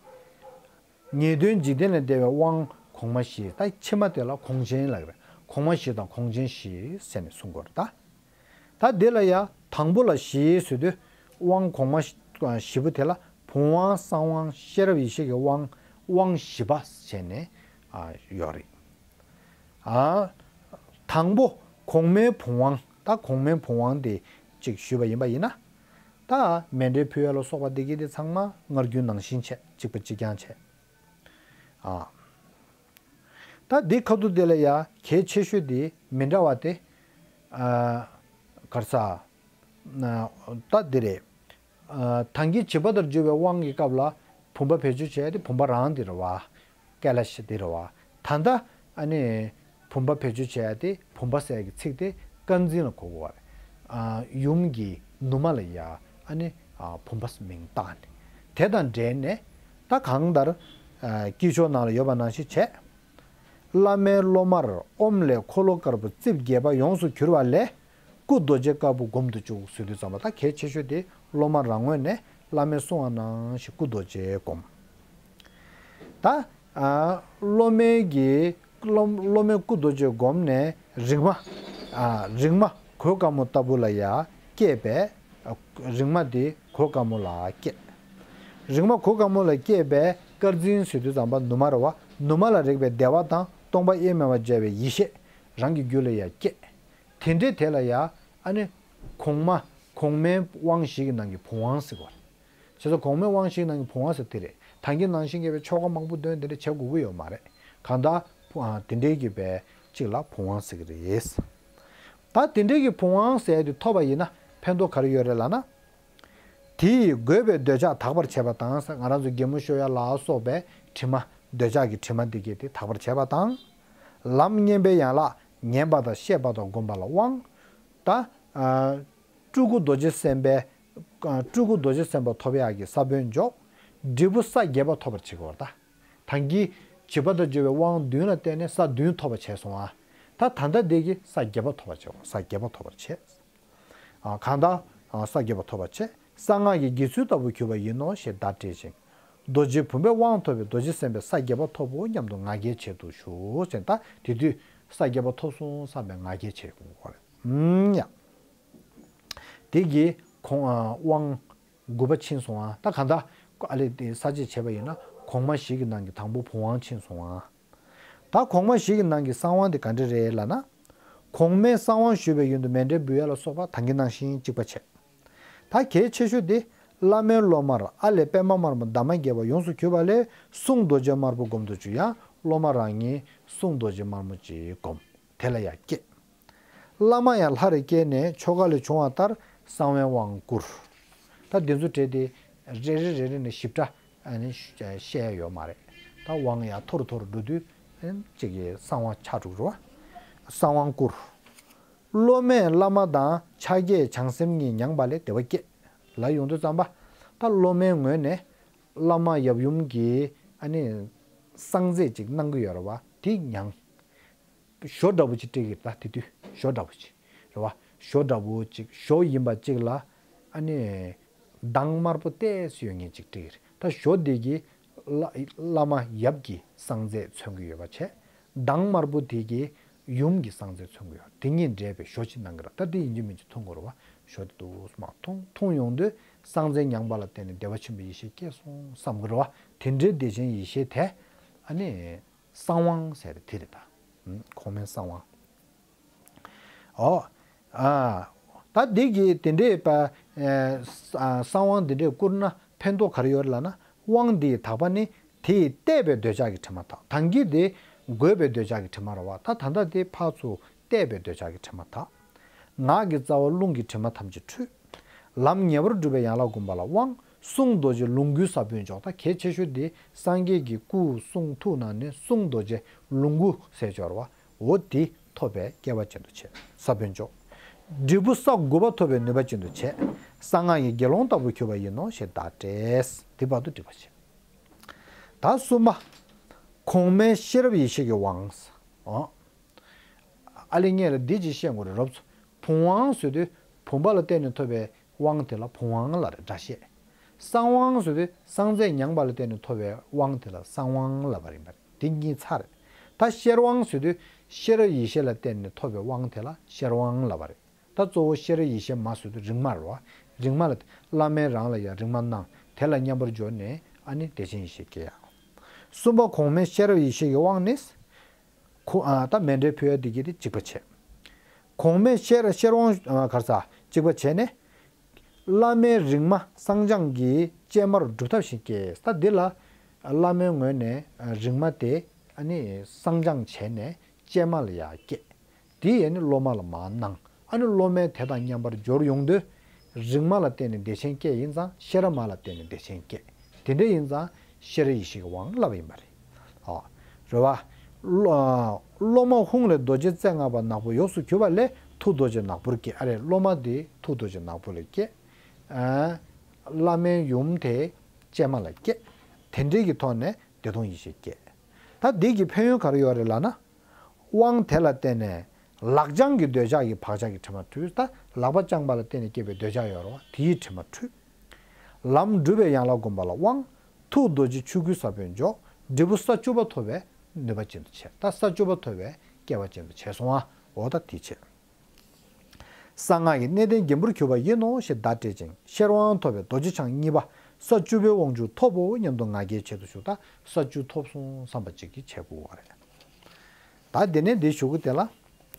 ངེས་དོན་འཇིག་རྟེན་ལས་འདས་པའི་དབང་གོང་མ་བཞི། ད་ཕྱི་མ་དེ་ལ་གོང་ཆེན་ལབ་ཀྱི་རེད། གོང་མ་བཞི་དང་གོང་ཆེན་བཞི་ཟེར་ནས་གསུང་གི་ཡོད་རེད་ད། ད་འདི་ལ་ཡ་དང་པོ་ལ་བཞི་ཟེར་དུས་དབང་གོང་མ་བཞི་པོ་དེ་ལ་བུམ་དབང་གསང་དབང་ཤེས་རབ་ཡེ་ཤེས་ཀྱི་དབང་དབང་བཞི་པ་བྱས་ནས་ཡོད་རེད། དང་པོ་གོང་མའི་བུམ་དབང་། ད་གོང་མའི་བུམ་དབང་དེ་གཅིག་ཞུས་པ་ཡིན་པ་ཡིན་ན། ད་མཎྜལ་ཕུལ་ཡ་ལ་སོགས་པ་འདི་གི་དེ་ཚང་མ་སྔར་རྒྱུན་ནང་བཞིན་བྱས། གཅིག་པ་གཅིག་རྐྱང་བྱས། ཨ། ད་འདི་ཁ་ཐུག་དེ་ལ་ཡ་གལ་ཆེ་ཤོས་དེ་མི་འདྲ་བ་དེ། ཨ། ག་རེ་ཟ། ཨ། ད་འདི་རེད། ཨ། ད་གིན་བྱིས་པ་དང་བརྗོད་པའི་དབང་གི་སྐབས་ལ་བུམ་པ་བེད་སྤྱོད་བྱས་ཏེ་བུམ་པ་རང་དེ་རེད་བ། ཀེ་ལ་ཤ་དེ་རེད་བ། ད་ལྟ་ཨ་ནི་བུམ་པ་བེད་སྤྱོད་བྱས་ཏེ་བུམ་པ་ཟེར་གྱི་ཚིག་དེ་དཀར་འཛིན་ལ་གོ་དགོས་བ་རེད། ཨ། ཡུམ་གྱི་ནུ་མ་ལ་ཡ་ཨ་ནི། ཨ། བུམ་པ་མིང་བཏགས་ནས། དེ་དང་འབྲེལ་ནས་ད་གང་ལྟར། ཨ། དཀྱིལ་ཆོག་ནང་ལ་ཡོད་པ་ནང་བཞིན་བྱས། བླ་མའི་སློབ་མར་ཨོཾ་ལས་འཁོར་ལོ་དཀར་པོ་རྩིབས་བརྒྱད་པ་ཡོངས་སུ་གྱུར་པ་ལས། སྐུ་རྡོ་རྗེ་དཀར་པོ་སྒོམ་དུ་བཅུག་ཟེར་དུས་ཙམ་པ། ད་གལ་ཆེ་ཤོས་དེ་སློབ་མ་རང་ངོས་ནས་བླ་མས་གསུངས་པ་ནང་བཞིན་སྐུ་རྡོ་རྗེ་སྒོམ། ད། ཨ། སློབ་མའི་གི་སློབ་སློབ་མའི་སྐུ་རྡོ་རྗེ་སྒོམ་ནས་རིག་མ། ཨ། རིག་མ་གོས་དཀར་མོ་ལྟ་བུ་ལ་ཡ་སྐྱེས་པས། ཨ། རིག་མ་དེ་གོས་དཀར་མོ་ལ་སྐྱེས། རིག་མ་གོས་དཀར་མོ་ལ་སྐྱེས་པས་དཀར་འཛིན་ཟེར་དུས་ཙམ་པ་ནུ་མ་རེད་བ། ནུ་མ་ལ་རེག་པའི་བདེ་བ་དང་སྟོང་པ་དབྱེར་མེད་པར་མཇལ་བའི་ཡེ་ཤེས་རང་གི་རྒྱུད་ལ་ཡ་སྐྱེས། དེ་འདྲའི་དེ་ལ་ཡ་ཨ་ནི་གོང་མ་གོང་མའི་དབང་བཞི་གི་ནང་གི་བུམ་དབང་ཟེར་གོ་རེད། བྱས་ཙང་གོང་མའི་དབང་བཞི་གི་ནང་གི་བུམ་དབང་ཟེར་དེ་རེད། ད་གིན་ནང་བཞིན་དགེ་བའི་ཆོ་ག་མང་པོ་འདོན་དེ་འདྲ་བྱེད་དགོས་ཀྱི་ཡོད་མ་རེད། གང་ལྟར་བུ། ཨ། དེ་འདྲའི་གི་བའི་གཅིག་ལ་བུམ་དབང་ཟེར་གི་རེད། ད་དེ་འདྲའི་གི་བུམ་དབང་ཟེར་དེ་ཐོབ་པ་ཡིན་ན་ཕན་ཐོགས་ག་རེ་ཡོད་རེད་ལབ་ན། དེ་ཡིས་དགོས་པའི་འདོད་ཆགས་དག་པར་བྱེད་པ་དང་། ང་རང་ཚོ་གད་མོ་ཤོར་ཡ་ལ་སོགས་པའི་དྲི་མ། འདོད་ཆགས་ཀྱི་དྲི་མ་འདི་གས་དེ་དག་པར་བྱེད་པ་དང་། ལམ་སྙན་པའི་ཡན་ལག་ཉན་པ་དང་བཤད་པ་དང་སྒོམ་པ་ལ་དབང་། ད། ཨ། སྤྲུལ་སྐུ་རྡོ་རྗེ་སེམས་དཔའི། ཨ། སྤྲུལ་སྐུ་རྡོ་རྗེ་སེམས་དཔའ་ཐོབ་ཡག་གི་ས་བོན་འཇོག། འབྲས་བུ་ས་བརྒྱད་པ་ཐོབ་པར་བྱེད་དགོས་པ་རེད་ད། ད་གིན་བྱིས་པ་དང་བརྗོད་པའི་དབང་བདུན་ལ་བརྟེན་ནས་ས་བདུན་ཐོབ་པར་བྱས་སོང་ཨ། ད་ད་ལྟ་འདི་གིས་ས་བརྒྱད་པ་ཐོབ་པར་བྱེད། ས་བརྒྱད་པ་ཐོབ་པར་བྱེད། ཨ། གང་ལྟར། ཨ། ས་བརྒྱད་པ་ཐོབ་པར་བྱེད། གསང་སྔགས་ཀྱི་དགེ་ཚུལ་ལྟ་བུར་གྱུར་པ་ཡིན་ནོ་ཞེས་བརྡ་སྤྲད་ཅིང་། རྡོ་རྗེ་བུམ་པའི་དབང་ཐོབ་པའི་རྡོ་རྗེ་སེམས་དཔའི་ས་བརྒྱད་པ་ཐོབ་བོ་སྙམ་དུ་ང་རྒྱལ་བྱེད་དུ་གཞུག་ཟེར། ད་དེ་དུས་ས་བརྒྱད་པ་ཐོབ་སོང་བསམ་པའི་ང་རྒྱལ་བྱེད་དགོས་རེད། ཨུམ། ཡ། དེ་གིས་གོང་། ཨ། དབང་དགུ་པ་ཕྱིན་སོང་ཨ། ད་གང་ལྟར་ཨ་ལས་དེ་ས་བཅད་བྱས་པ་ཡིན་ན་གོང་མ་བཞི་གི་ནང་གི་དང་པོ་བུམ་དབང་ཕྱིན་སོང་ཨ། ད་གོང་མ་བཞི་གི་ནང་གི་གསང་དབང་དེ་ག་འདྲ་རེད་ལབ་ན། གོང་མའི་གསང་དབང་ཞུས་པའི་ཡོན་དུ་མཎྜལ་འབུལ་ཡ་ལ་སོགས་པ་ད་གིན་ནང་བཞིན་གཅིག་པ་བྱས། ད་གལ་ཆེ་ཤོས་དེ་བླ་མའི་སློབ་མར་ཨ་ལས་པདྨ་དམར་མོ་འདབ་མ་བརྒྱད་པ་ཡོངས་སུ་གྱུར་པ་ལས་གསུང་རྡོ་རྗེ་དམར་པོ་སྒོམ་དུ་བཅུག། ཡང་སློབ་མ་རང་ཉིད་གསུང་རྡོ་རྗེ་དམར་མོ་ཅིག་སྒོམ། དེ་ལ་ཡང་བསྐྱེད། བླ་མ་ཡང་ལྷ་རུ་བསྐྱེད་ནས་ཆོ་ག་ལས་བྱུང་བ་ལྟར་གསང་བའི་དབང་བསྐུར། ད་འདི་ཚོ་བྲིས་ཏེ་རེ་རེ་རེ་རེ་ནས་ཞིབ་ཕྲ་ཨ་ནི་བཤད་ཡ་ཡོད་མ་རེད། ད་དབང་ཡང་མཐོ་རུ་མཐོ་རུ་འགྲོ་དུས་ཨ་ནི་གཅིག་གི་གསང་བ་ཆགས་འགྲོ་གི་རེད་བ། གསང་དབང་བསྐུར། སློབ་མས་བླ་མ་དང་ཕྱག་རྒྱས་བྱང་སེམས་གཉིས་མྱངས་པ་ལས་བདེ་བ་སྐྱེས། ལ་ཡོང་དུས་ཙམ་པ། ད་སློབ་མའི་ངོས་ནས་བླ་མ་ཡབ་ཡུམ་གྱི་ཨ་ནི་གསང་རྫས་ཅིག་གནང་གི་ཡོད་རེད་བ། དེ་མྱང་། ཞོ་འདྲ་པོ་ཅིག་སྤྲད་ཀྱི་རེད། ད་དེ་དུས་ཞོ་འདྲ་པོ་ཅིག་རེད་བ། ཞོ་འདྲ་པོ་ཅིག་ཞོ་ཡིན་པ་ཅིག་ལ་ཨ་ནི་མདངས་དམར་པོ་ཏོག་ཙམ་ཡོད་མཁན་ཅིག་སྤྲད་ཀྱི་རེད། ད་ཞོ་དེ་གིས་བླ་བླ་མ་ཡབ་ཀྱི་གསང་རྫས་མཚོན་གྱི་ཡོད་པ་བྱས། མདངས་དམར་པོ་དེ་གིས་ཡུམ་གྱི་གསང་རྫས་མཚོན་གྱི་ཡོད། དེ་གཉིས་འདྲེས་པའི་ཞོ་ཅིག་གནང་གི་རེད། ད་དེ་ཡིན་གཅིག་མིན་གཅིག་འཐུང་དགོས་རེད་བ། ཞོ་དེ་དུས་མ་འཐུང་འཐུང་ཡོང་དུས་གསང་རྫས་མྱངས་པ་ལ་བརྟེན་ནས་བདེ་བ་ཆེན་པོའི་ཡེ་ཤེས་སྐྱེས་སོང་བསམ་གྱི་རེད་བ། དེ་འདྲའི་བདེ་ཆེན་ཡེ་ཤེས་དེ་ཨ་ནི་གསང་དབང་ཟེར་དེ་རེད་ད། ཨུམ། གོང་མའི་གསང་དབང་། ཨོ། ཨ། ད་འདི་གི་དེ་འདྲའི་པ། ཨེ། ས- ཨ། གསང་དབང་འདི་འདྲའི་བསྐུར་ན་ཕན་ཐོགས་ག་རེ་ཡོད་རེད་ལབ་ན། དབང་འདི་ཡི་དག་པ་ནི་དེ་ཡི་བལྟས་པའི་འདོད་ཆགས་ཀྱི་དྲི་མ་དག། དང་གི་དེ་དགོས་པའི་འདོད་ཆགས་ཀྱི་དྲི་མ་རེད་བ། ད་ད་ལྟ་དེ་ཕར་ཚུར་བལྟས་པའི་འདོད་ཆགས་ཀྱི་དྲི་མ་དག། ངག་གི་རྩ་བ་རླུང་གི་དྲི་མ་ཐམས་ཅད་འཁྲུད། ལམ་ངེས་པར་སྒྲུབ་པའི་ཡན་ལག་བསྒོམ་པ་ལ་དབང་། གསུང་རྡོ་རྗེ་ལོངས་སྐུའི་ས་བོན་འཇོག། ད་གལ་ཆེ་ཤོས་དེ་སངས་རྒྱས་ཀྱི་སྐུ་གསུང་ཐུགས་ནང་ནས་གསུང་རྡོ་རྗེ་ལོངས་སྐུ་ཟེར་སྦྱོར་བ། འོ་དེ་ཐོབ་པའི་སྐལ་བ་ཅན་དུ་བྱས། ས་བོན་འཇོག། འབྲས་བུ་ས་དགུ་པ་ཐོབ་པའི་ནུས་པ་ཅན་དུ་བྱས། གསང་སྔགས་ཀྱི་དགེ་སློང་ལྟ་བུར་གྱུར་པ་ཡིན་ནོ་ཞེས་བརྡ་སྤྲད། དེ་བར་དུ་འགྲིག་པ་བྱས། ད་གསུམ་པ། གོང་མའི་ཤེས་རབ་ཡེ་ཤེས་ཀྱི་དབང་། ཨོ། ཨ་ལེ་ངས་ལ་འདི་ཅིག་བཤད་དགོས་རེད་རོབ་ཚོ། བུམ་དབང་ཟེར་དུས་བུམ་པ་ལ་བརྟེན་ནས་ཐོབ་པའི་དབང་དེ་ལ་བུམ་དབང་ལབ་རེད། སྒྲ་བཤད། གསང་དབང་ཟེར་དུས་གསང་རྫས་མྱངས་པ་ལ་བརྟེན་ནས་ཐོབ་པའི་དབང་དེ་ལ་གསང་དབང་ལབ་པ་ཡིན་པ་རེད། དེ་གཉིས་ཚར་རེད། ད་ཤེར་དབང་ཟེར་དུས་ཤེས་རབ་ཡེ་ཤེས་ལ་བརྟེན་ནས་ཐོབ་པའི་དབང་དེ་ལ་ཤེར་དབང་ལབ་པ་རེད། ད་གཙོ་བོ་ཤེས་རབ་ཡེ་ཤེས་མ་ཟེར་དུས་རིག་མ་རེད་བ། རིག་མ་ལ་བླ་མས་རང་ལ་ཡང་རིག་མ་གནང་། དེ་ལ་མཉམ་པར་སྦྱོར་ནས་ཨ་ནི་བདེ་ཆེན་ཡེ་ཤེས་སྐྱེ་ཡ། གསུམ་པ་གོང་མའི་ཤེས་རབ་ཡེ་ཤེས་ཀྱི་དབང་ནི། ཁོ། ཨ། ད་མཎྜལ་ཕུལ་ཡ་འདི་གི་དེ་གཅིག་པ་བྱས། གོང་མའི་ཤེས་རབ་ཤེར་དབང་། ཨ། ག་རེ་ཟ། གཅིག་པ་བྱས་ནས། བླ་མའི་རིག་མ་བསང་སྦྱངས་ཀྱིས་སྤྱན་མར་སྒྲུབ་ཐབས་བཞིན་བསྐྱེད། ད་འདི་ལ་བླ་མའི་ངོས་ནས་རིག་མ་དེ་ཨ་ནི་བསང་སྦྱངས་བྱས་ནས་སྤྱན་མ་ལ་ཡར་བསྐྱེད། དེ་ཡས་ནི་སློབ་མ་ལ་མར་གནང་། ཨ་ནི་སློབ་མས་དེ་དང་མཉམ་པར་སྦྱོར་ཡོང་དུས། རིག་མ་ལ་བརྟེན་ནས་བདེ་ཆེན་སྐྱེ་ཡིན་ཙང་ཤེས་རབ་མ་ལ་བརྟེན་ནས་བདེ་ཆེན་སྐྱེ། དེ་འདྲ་ཡིན་ཙང་ཤེས་རབ་ཡེ་ཤེས་ཀྱི་དབང་ལབ་པ་ཡིན་པ་རེད། ཨ། རེད་བ། སློ- སློབ་མ་ཧཱུྃ་ལས་རྡོ་རྗེ་རྩེ་ལྔ་པ་ནག་པོ་ཡོངས་སུ་གྱུར་པ་ལས་ཐུགས་རྡོ་རྗེ་ནག་པོར་སྐྱེ། ཨ་རེ་སློབ་མ་དེ་ཐུགས་རྡོ་རྗེ་ནག་པོ་ལ་སྐྱེ། ཨ། བླ་མའི་ཡུམ་དེ་སྤྱན་མ་ལ་སྐྱེ། དེ་འདྲའི་གི་ཐོག་ནས་བདེ་སྟོང་ཡེ་ཤེས་སྐྱེ། ད་འདི་གི་ཕན་ཡོན་ག་རེ་ཡོད་རེད་ལབ་ན། དབང་དེ་ལ་བརྟེན་ནས་ལག་བཅངས་ཀྱི་འདོད་ཆགས་ཀྱི་བག་ཆགས་ཀྱི་དྲི་མ་འཁྲུད། ད་ལག་པ་བཅངས་པ་ལ་བརྟེན་ནས་སྐྱེས་པའི་འདོད་ཆགས་ཡོད་རེད་བ། དེའི་དྲི་མ་འཁྲུད། ལམ་སྒྲུབ་པའི་ཡན་ལག་བསྒོམ་པ་ལ་དབང་། ཐུགས་རྡོ་རྗེ་ཆོས་སྐུའི་ས་བོན་འཇོག། འབྲས་བུ་ས་བཅུ་པ་ཐོབ་པའི་ནུས་པ་ཅན་དུ་བྱས། ད་ས་བཅུ་པ་ཐོབ་པའི་སྐལ་བ་ཅན་དུ་བྱས་སོང་ཨ། འོ་ད་དེ་བྱས། གསང་སྔགས་ཀྱི་གནས་བརྟན་རྒན་པོར་གྱུར་པ་ཡིན་ནོ་ཞེས་བརྡ་སྤྲད་ཅིང་ཤེར་དབང་ཐོབ་པའི་རྡོ་རྗེ་འཆང་གཉིས་པ་ས་བཅུ་པའི་དབང་ཕྱུག་ཐོབ་བོ་སྙམ་དུ་ང་རྒྱལ་བྱེད་དུ་ཞུགས། ད་ས་བཅུ་ཐོབ་སོང་བསམ་པ་ཅིག་གིས་བྱེད་དགོས་པ་རེད། ད་དེ་ནས་འདི་ཞུ་གི་དེ་ལ།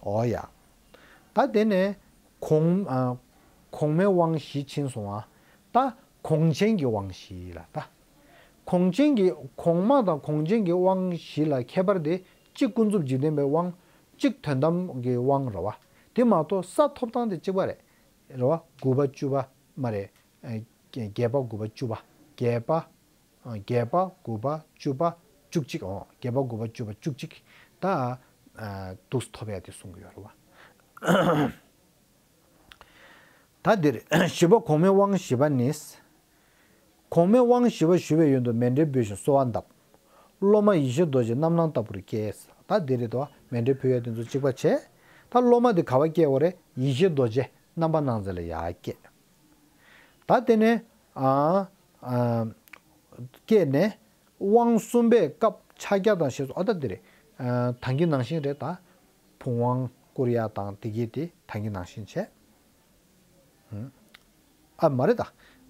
འོ་ཡ། ད་དེ་ནས་གོང་། ཨ། གོང་མའི་དབང་བཞི་ཕྱིན་སོང་ཨ། ད་གོང་ཆེན་གྱི་དབང་བཞི་ལ་ད། གོང་ཆེན་གྱི་གོང་མ་དང་གོང་ཆེན་གྱི་དབང་བཞི་ལ་ཁྱད་པར་དེ་གཅིག་ཀུན་རྫོབ་འཇིག་རྟེན་པའི་དབང་། གཅིག་དོན་དམ་གྱི་དབང་རེད་བ། དེ་མ་གཏོགས་ས་ཐོབ་སྟངས་དེ་གཅིག་པ་རེད། རེད་བ། དགུ་པ་བཅུ་པ་མ་རེད། ཨ། བརྒྱད་པ་དགུ་པ་བཅུ་པ། བརྒྱད་པ། ཨ། བརྒྱད་པ་དགུ་པ་བཅུ་པ་བཅུ་གཅིག་འོང་། བརྒྱད་པ་དགུ་པ་བཅུ་པ་བཅུ་གཅིག་ད། ཨ། འདུག་སེ་ཐོབ་ཡ་དེ་གསུང་གི་ཡོད་རེད་བ། ད་འདིར་བཞི་པ་གོང་མའི་དབང་བཞི་པ་ནི། གོང་མའི་དབང་བཞི་པ་ཞུ་བའི་ཡོན་དུ་མཎྜལ་འབུལ་ཞིང་གསོལ་བ་གདབ། སློབ་མ་ཡེ་ཤེས་རྡོ་རྗེ་རྣམ་སྣང་ལྟ་བུར་སྐྱེས། ད་འདི་རེད་དོ། མཎྜལ་ཕུལ་ཡ་དེ་ཚོ་གཅིག་པ་བྱས། ད་སློབ་མ་དེ་ག་བ་སྐྱེ་བ་རེད། ཡེ་ཤེས་རྡོ་རྗེ་རྣམ་པར་སྣང་མཛད་ལ་ཡར་སྐྱེས། ད་དེ་ནས་ཨ། ཨ། སྐྱེས་ནས་དབང་གསུམ་པའི་སྐབས་ཕྱག་རྒྱ་དང་ཞེས་སོགས། ཨ། ད་འདི་རེད། ཨ། ད་གིན་ནང་བཞིན་རེད་ད། བུམ་དབང་བསྐུར་ཡ་དང་དེ་གྱད་དེ་ད་གིན་ནང་བཞིན་བྱས། ཨ། མ་རེད་ད།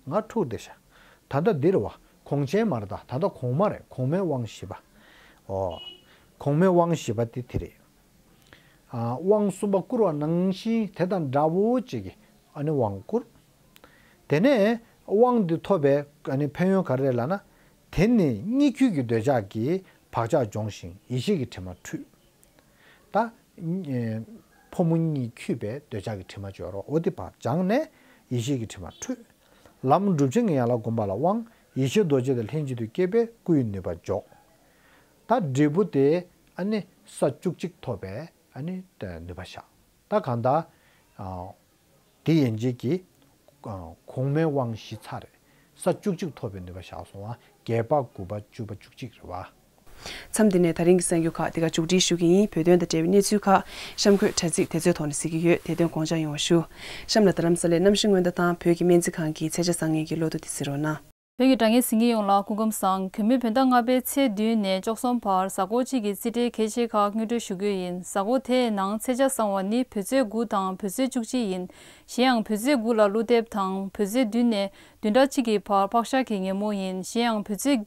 ང་འཁྲུག་བསྡད་ཤག་ད་ལྟ་འདི་རེད་བ། གོང་ཆེན་མ་རེད་ད། ད་ལྟ་གོང་མ་རེད། གོང་མའི་དབང་བཞི་པ། ཨོ། གོང་མའི་དབང་བཞི་པ་དེ་དེ་རེད། ཨ། དབང་གསུམ་པ་བསྐུར་བ་ནང་བཞིན་དེ་དང་འདྲ་བོ་ཅིག་གི་ཨ་ནི་དབང་བསྐུར། དེ་ནས་དབང་འདི་ཐོབ་པའི་ཨ་ནི་ཕན་ཡོན་ག་རེ་རེད་ལབ་ན། དེ་ནི་གཉིད་ཁུག་གི་འདོད་ཆགས་ཀྱི་བག་ཆགས་སྦྱོང་ཞིང་ཡེ་ཤེས་ཀྱི་དྲི་མ་འཁྲུད། ད། ཨེ། ཕོ་མོ་གཉིས་འཁྱུད་པའི་འདོད་ཆགས་ཀྱི་དྲི་མ་བཅོས་རོགས། འོ་དེ་ཕར་སྦྱངས་ནས་ཡེ་ཤེས་ཀྱི་དྲི་མ་འཁྲུད། ལམ་སྒྲུབ་ཆེན་གྱི་ཡན་ལག་བསྒོམ་པ་ལ་དབང་། ཡེ་ཤེས་རྡོ་རྗེ་དང་ལྷན་ཅིག་ཏུ་སྐྱེས་པས་སྐུ་ཡི་ནུས་པ་འཇོག། ད་འབྲས་བུ་དེ་ཨ་ནི་ས་བཅུ་གཅིག་ཐོབ་པའི་ཨ་ནི་ནུས་པ་བཞག། ད་གང་ལྟར། ཨ། དེ་ཡན་ཆད་ཀྱི། ཨ། གོང་མའི་དབང་བཞི་ཚར་རེད། ས་བཅུ་གཅིག་ཐོབ་པའི་ནུས་པ་བཞག་སོང་བ། བརྒྱད་པ་དགུ་པ་བཅུ་པ་བཅུ་གཅིག་རེད་བ། མཚམས་འདི་ནས་ད་རིང་གི་གསར་འགྱུར་ཁག་འདི་ག་མཇུག་སྒྲིལ་ཞུ་གི་ཡིན། བོད་དོན་དང་འབྲེལ་བའི་གནས་ཚུལ་ཁག་གཤམ་འཁོད་དྲ་ཚིགས་དེ་ཚོའི་ཐོག་ནས་གཟིགས་ཀྱི་ཡོད། དེ་དོན་དགོངས་འཇགས་ཡོང་བ་ཞུ། གཤམ་ལ་རྡ་རམ་ས་ལའི་གནམ་གཤིས་སྔོན་བརྡ་དང་བོད་ཀྱི་སྨན་རྩིས་ཁང་གི་ཚེས་ཆ་བཟང་ངན་གྱི་ལོ་ཐོ་དེ་གཟིགས་རོགས་གནང་། བོད་ཀྱི་དྲ་བརྙན་གཟིགས་མཁན་ཡོངས་ལ་སྐུ་ཁམས་བཟང་། གོ་མེད་བོད་ཟླ་ལྔ་པའི་ཚེས་བདུན་ནས་བཅུ་གསུམ་བར་གཟའ་འཁོར་གཅིག་གི་རྩིས་འབྲས་གལ་ཆེ་ཁག་དངོས་འབྲེལ་ཞུ་རྒྱུ་ཡིན། གཟའ་འཁོར་དེའི་ནང་ཚེས་ཆ་བཟང་བ་ནི་བོད་ཚེས་དགུ་དང་བོད་ཚེས་བཅུ་གཅིག་ཡིན། གཞན་ཡང་བོད་ཚེས་དགུ་ལ་ཀླུ་འདེབས་དང་། བོད་ཚེས་བདུན་ནས་བདུན་ཕྲག་གཅིག་གི་བར་ཕག་ཤ་གི་ཉིན་མོ་ཡིན། གཞན་ཡང་བོད་ཚེས་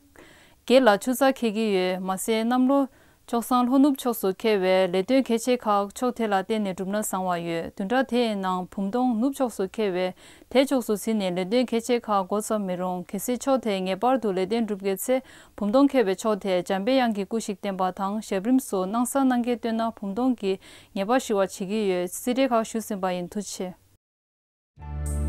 བརྒྱད་ལ་ཆུ་ཚ་འཁེལ་གྱི་ཡོད། མ་ཟད་གནམ་ལོ་ཆོག་སང་ལྷོ་ནུབ་ཕྱོགས་སུ་འཁེལ་བས་ལས་དོན་གལ་ཆེ་ཁག་ཕྱོགས་དེ་ལ་བརྟེན་ནས་འགྲུབ་ན་བཟང་བ་ཡོད། བདུན་ཕྲག་དེའི་ནང་བུམ་སྟོང་ནུབ་ཕྱོགས་སུ་འཁེལ་བས་དེ་ཕྱོགས་སུ་ཟིན་ནས་ལས་དོན་གལ་ཆེ་ཁག་འགོ་ཚུགས་མི་རུང་། གལ་སྲིད་ཕྱོགས་དེས་ངེས་པར་དུ་ལས་དོན་སྒྲུབ་དགོས་ཚེ་བུམ་སྟོང་འཁེལ་བའི་ཕྱོགས་དེས་འཇམ་པའི་དབྱངས་ཀྱི་སྐུ་ཞིག་བསྟན་པ་དང་ཞབས་རིམ་སོགས་སྣང་ས་སྣང་གས་བཏོན་ན་བུམ་སྟོང་གིས་ངེས་པར་ཞི་བར་བྱེད་ཀྱི་ཡོད། རྩིས་འབྲས་ཁག་ཞུས་ཟིན་པ་ཡིན། ཐུགས་རྗེ་ཆེ།